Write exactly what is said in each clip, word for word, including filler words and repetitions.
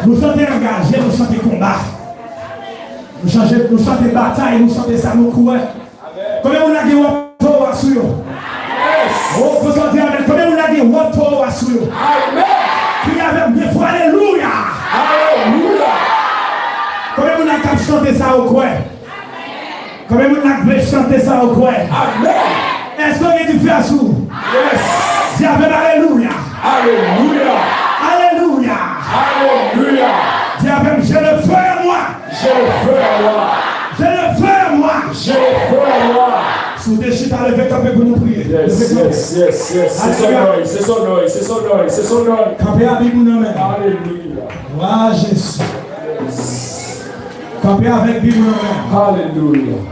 Nou chante angaje, nou chante konba. Nou chante, nou chante batay, nou chante sa nou kwè. Konbyen moun la gen woto a sou yo? Oh, poze w di amèn. Konbyen moun la gen woto a sou yo? Kriye avè m de fwa, alelouya! Konbyen moun la k ap chante sa yo kwè? Konbyen moun la k vle chante sa yo kwè? Èske w gen dife a sou ou? Di avè m alelouya! Alelouya! Di avè m, j'ai le feu en moi! J'ai le feu en moi! J'ai le feu en moi! Si w te chita, leve kanpe pou nou priye. Leve kanpe. Alelouya! Kanpe a Bib ou nan men. Glwa a Jezi. Kanpe avèk Bib ou nan men.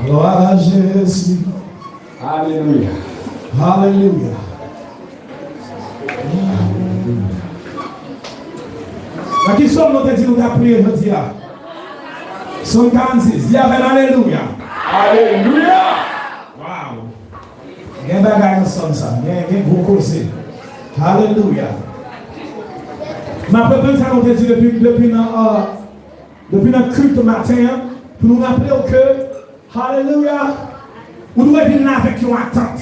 Glwa a Jezi. Alelouya. Alelouya. Nan ki sòm nou te di nou t ap priye jodi a? Sòm karannsis. Di avè m alelouya. Alelouya. Wow. Gen bagay nan sòm sa. Gen, gen gwo koze. Alelouya. M ap reprann sa nou te di depi, depi nan, euh, depi nan kilt maten an, pou nou raple w ke Alelouya! Ou dwe vin la avèk yon atant.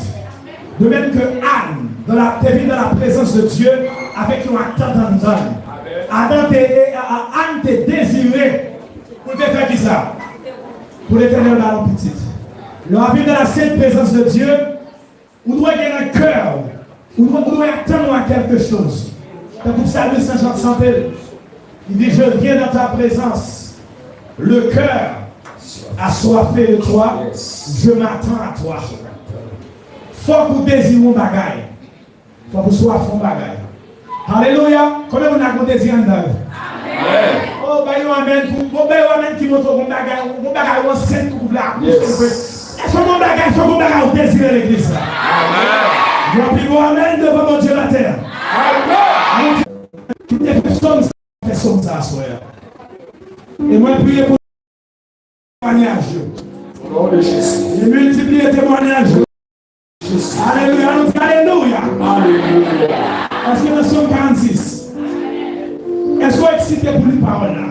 De même que Anne dans la, te vin dans la présence de Dieu avec yon atant anndan l. Adan te, e, a, a, Anne te dezire pou l te fè kisa? Pou Letènèl ba l yon pitit. Lè w ap vin dans la sainte présence de Dieu, ou dwe gen nan kè w, ou dwe, ou dwe atann ou a quelque chose. Tankou psalmis lan jan chante l, li di, je viens dans ta présence, le cœur assoiffé de toi, je m'attends à toi. Fòk ou dezire yon bagay. Fòk ou swaf yon bagay. Alelouya! Konbyen moun la gen yon dezi anndan yo? Oh, bay yon amèn pou, bon, bay yon amèn ki montre w gen yon bagay, gen yon bagay ou ansent ou vle akouche. Èske w gen yon bagay, èske w gen yon bagay ou dezire legliz la? Yon pi gwo amèn devan Bondye latè. Amèn. Kite fè sòm sa, fè sòm sa aswè a. E mwen priye pou temwanyaj yo. Li miltipliye temwanyaj yo. Alelouya, nou di alelouya. Èske nan sòm karannsis? Èske w eksite pou li pawòl la?